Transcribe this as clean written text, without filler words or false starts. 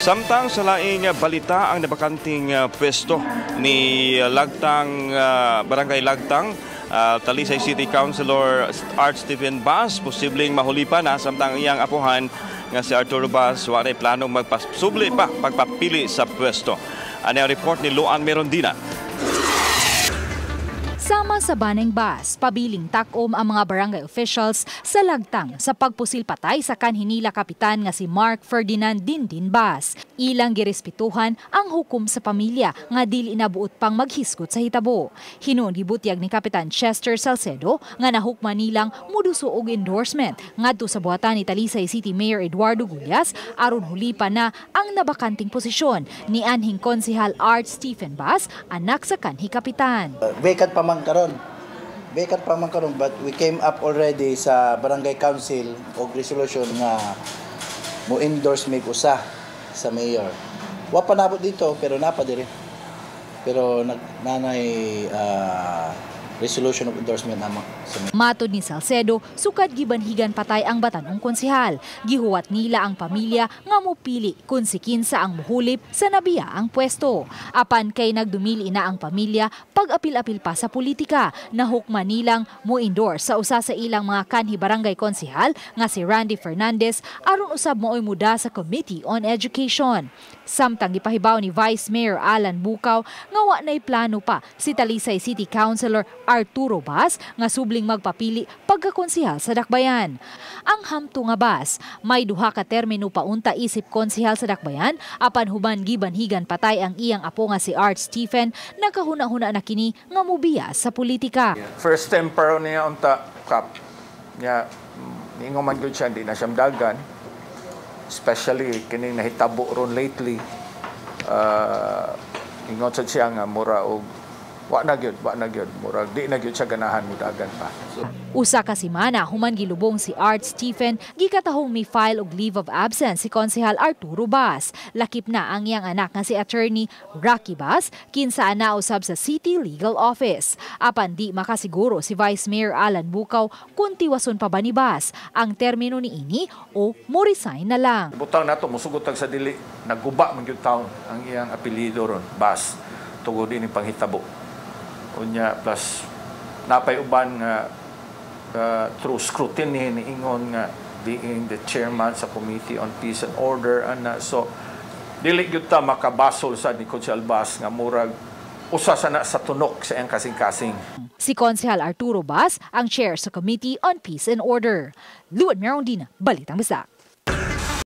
Samtang sa laing balita, ang nabakanting pwesto ni Lagtang, Barangay Lagtang, Talisay City Councilor Art Stephen Bass posibleng mahulipan na, samtang iyang apuhan nga si Arturo Bass walay planong magpasubli pa pagpapili sa pwesto. Ano ang report ni Luan Merondina? Sama sa Baneng Bas, pabiling takom ang mga barangay officials sa Lagtang sa pagpusil patay sa kanhinila kapitan nga si Mark Ferdinand Dindin Bas. Ilang girespetuhan ang hukom sa pamilya nga dili nabuot pang maghisgot sa hitabo. Hinuon gibutyag ni Kapitan Chester Salcedo nga nahukman nilang muduso og endorsement ngadto sa buhatan ni Talisay City Mayor Eduardo Gullas aron hulipan na ang nabakanting posisyon ni anhing konsehal Art Stephen Bas, anak sa kanhi kapitan. Vacant pa man karon. Vacant pa man karon, but we came up already sa barangay council og resolution nga mo endorse mig usa sa mayor. Wa pa nabot dito pero napa diri. Pero nag nanay resolution of endorsement namo sa mayor. Matod ni Salcedo, sukad gibanhigan patay ang batanong konsehal. Gihuwat nila ang pamilya nga mupili kung si kinsa ang muhulip sa nabiya ang pwesto. Apan kay nagdumili na ang pamilya pag-apil-apil pa sa politika, nahukman nilang mo-endorse sa usa sa ilang mga kanhi barangay konsehal nga si Randy Fernandez aron usab mooy muda sa Committee on Education. Samtang gipahibaw ni Vice Mayor Alan Bukaw nga wa na'y plano pa si Talisay City Councilor Arturo Bas nga subling magpapili pagkakonsehal sa Dakbayan. Ang hamto nga Bas, may duha ka termino paunta isip konsehal sa Dakbayan, apan human gibanhigan patay ang iyang apo nga si Art Stephen, nakahuna-huna na kini nga mubiya sa politika. First time pero niya unta kap. Nya niingon man gud siya di na siya dagan. Especially kining nahitabo ron lately. Ingon sad siya nga mura og wa na gyud, wa na gyud, murag di na gyud siya ganahan mo dagan pa. Usa ka semana human gilubong si Art Stephen, gikatahong mi-file og leave of absence si Konsehal Arturo Bas. Lakip na ang iyang anak nga si Attorney Rocky Bas, kinsa ana usab sa City Legal Office. Apan di makasiguro si Vice Mayor Alan Bukaw kung tiwason pa ba ni Bas ang termino niini o mo resign na lang. Butang nato musugot sa dili naguba man gyud taon ang iyang apelyido ron, Bas, tungod ini panghitabo. Unya plus napay uban nga through scrutiny niingon nga being the chairman sa Committee on Peace and Order ana, so dili gyud ta makabasol sa ni Konsehal Bas nga murag usa sa na sa tunok sa iyang kasing-kasing. Si Konsehal Arturo Bas ang chair sa Committee on Peace and Order. Luan Merondina, Balitang Bisdak.